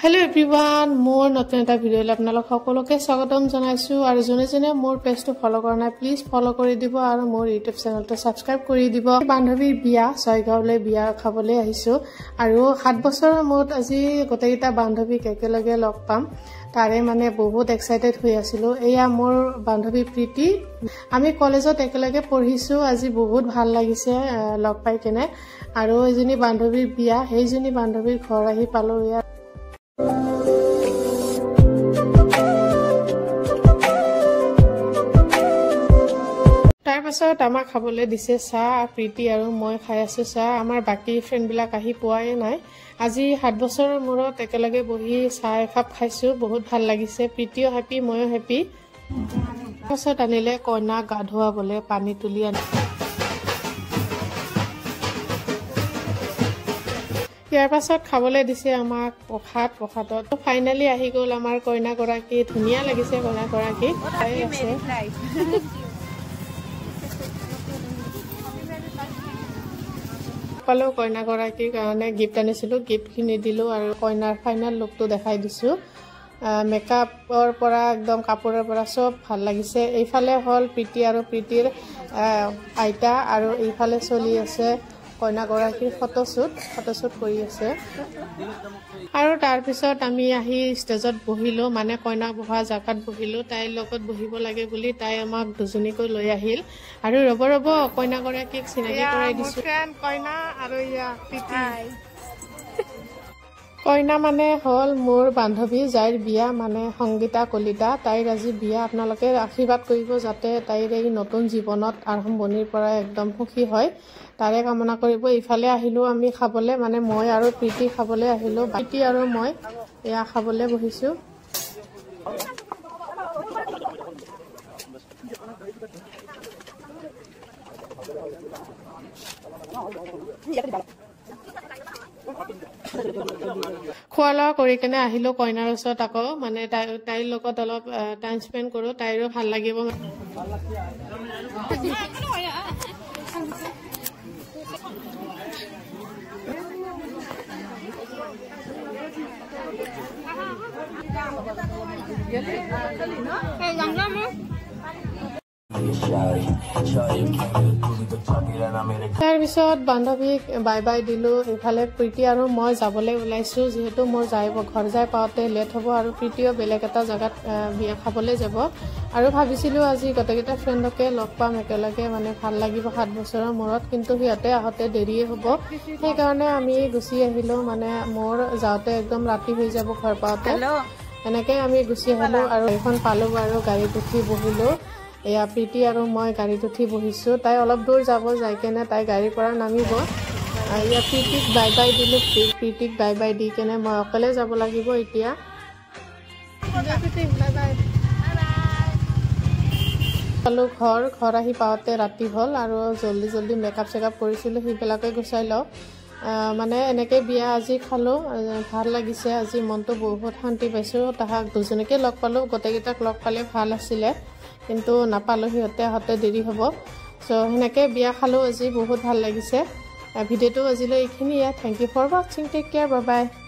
Hello' everyone, মোৰ নতুন এটা ভিডিঅ'লৈ আপোনালোক সকলোকে স্বাগতম জনাইছোঁ। আৰু যোনে যোনে মোৰ পেজটো ফ'ল' কৰা নাই, প্লিজ ফ'ল' কৰি দিব আৰু মোৰ ইউটিউব চেনেলটো ছাবস্ক্ৰাইব কৰি দিব। বান্ধৱীৰ বিয়া, ছয়গাঁৱলৈ বিয়া খাবলৈ আহিছোঁ আৰু 7 বছৰৰ মূৰত আজি গোটেইকেইটা বান্ধৱীক একেলগে লগ পাম, তাৰে মানে বহুত এক্সাইটেড হৈ আছিলোঁ। এয়া মোৰ বান্ধৱী প্ৰীতি, আমি কলেজত একেলগে পঢ়িছোঁ। আজি বহুত ভাল লাগিছে লগ পাই কেনে। আৰু এজনী বান্ধৱীৰ বিয়া, সেইজনী বান্ধৱীৰ ঘৰ আহি পালোঁ। ইয়াত তাৰপাছত আমাক খাবলৈ দিছে চাহ। প্ৰীতি আৰু মই খাই আছোঁ চাহ। আমাৰ বাকী ফ্ৰেণ্ডবিলাক আহি পোৱাই নাই। আজি 7 বছৰৰ মূৰত একেলগে বহি চাহ একাপ খাইছোঁ, বহুত ভাল লাগিছে। প্ৰীতিও হেপী, ময়ো হেপী। তাৰপাছত আনিলে কইনাক গা ধুৱাবলৈ পানী তুলি আনি। ইয়াৰ পাছত খাবলৈ দিছে আমাক প্ৰসাদ। প্ৰসাদত ফাইনেলি আহি গ'ল আমাৰ কইনাগৰাকী। ধুনীয়া লাগিছে কইনাগৰাকী, তাই আছে। পালোঁ কইনাগৰাকীৰ কাৰণে গিফ্ট আনিছিলোঁ, গিফ্টখিনি দিলোঁ আৰু কইনাৰ ফাইনেল লুকটো দেখাই দিছোঁ। মেকআপৰ পৰা একদম কাপোৰৰ পৰা চব ভাল লাগিছে। এইফালে হ'ল প্ৰীতি আৰু প্ৰীতিৰ আইতা, আৰু এইফালে চলি আছে কইনাগৰাকীৰ ফটোশ্বুট কৰি আছে। আৰু তাৰপিছত আমি আহি ষ্টেজত বহিলোঁ, মানে কইনা বহা জেগাত বহিলোঁ। তাইৰ লগত বহিব লাগে বুলি তাই আমাক দুজনীকৈ লৈ আহিল। আৰু ৰ'ব ৰ'ব কইনাগৰাকীক চিনাকি কৰাই দিছোঁ। কইনা আৰু কইনা মানে হ'ল মোৰ বান্ধৱী, যাইৰ বিয়া, মানে সংগীতা কলিতা। তাইৰ আজি বিয়া। আপোনালোকে আশীৰ্বাদ কৰিব যাতে তাইৰ এই নতুন জীৱনত আৰম্ভণিৰ পৰা একদম সুখী হয়, তাৰে কামনা কৰিব। ইফালে আহিলোঁ আমি খাবলৈ, মানে মই আৰু প্ৰীতি খাবলৈ আহিলোঁ। প্ৰীতি আৰু মই এয়া খাবলৈ বহিছোঁ। খোৱা লোৱা কৰি কেনে আহিলোঁ কইনাৰ ওচৰত আকৌ, মানে তাইৰ লগত অলপ টাইম স্পেণ্ড কৰোঁ, তাইৰো ভাল লাগিব। তাৰপিছত বান্ধৱীক বাই বাই দিলোঁ। ইফালে প্ৰীতি আৰু মই যাবলৈ ওলাইছোঁ, যিহেতু মোৰ ঘৰ যাই পাওঁতে লেট হ'ব আৰু প্ৰীতিও বেলেগ এটা জেগাত বিয়া খাবলৈ যাব। আৰু ভাবিছিলোঁ আজি গোটেইকেইটা ফ্ৰেণ্ডকে লগ পাম একেলগে, মানে ভাল লাগিব 7 বছৰৰ মূৰত। কিন্তু সিহঁতে আহোঁতে দেৰিয়ে হ'ব, সেইকাৰণে আমি গুচি আহিলোঁ। মানে মোৰ যাওঁতে একদম ৰাতি হৈ যাব ঘৰ পাওঁতে। এনেকৈ আমি গুচি আহিলোঁ আৰু এইখন পালোঁ বাৰু, গাড়ীত উঠি বহিলোঁ। এয়া প্ৰীতি আৰু মই গাড়ীত উঠি বহিছোঁ। তাই অলপ দূৰ যাব, যাই কেনে তাই গাড়ীৰ পৰা নামিব। এয়া প্ৰীতিক বাই বাই দিলোঁ। প্ৰীতিক বাই বাই the কেনে মই অকলে যাব লাগিব এতিয়া। পালোঁ ঘৰ। ঘৰ আহি পাওঁতে ৰাতি হ'ল আৰু জল্দি জল্দি মেকআপ চেকআপ কৰিছিলোঁ, সেইবিলাকে গুচাই লওঁ। মানে এনেকৈ বিয়া আজি খালোঁ, ভাল লাগিছে। আজি মনটো বহুত শান্তি পাইছোঁ। তাহাক দুজনীকে লগ পালোঁ, গোটেইকেইটাক লগ পালে ভাল আছিলে, কিন্তু নাপালোঁ, সিহঁতে আহোঁতে দেৰি হ'ব। চ' সেনেকৈ বিয়া খালোঁ আজি, বহুত ভাল লাগিছে। ভিডিঅ'টো আজিলৈ এইখিনিয়ে। Thank you for watching, take care, bye bye.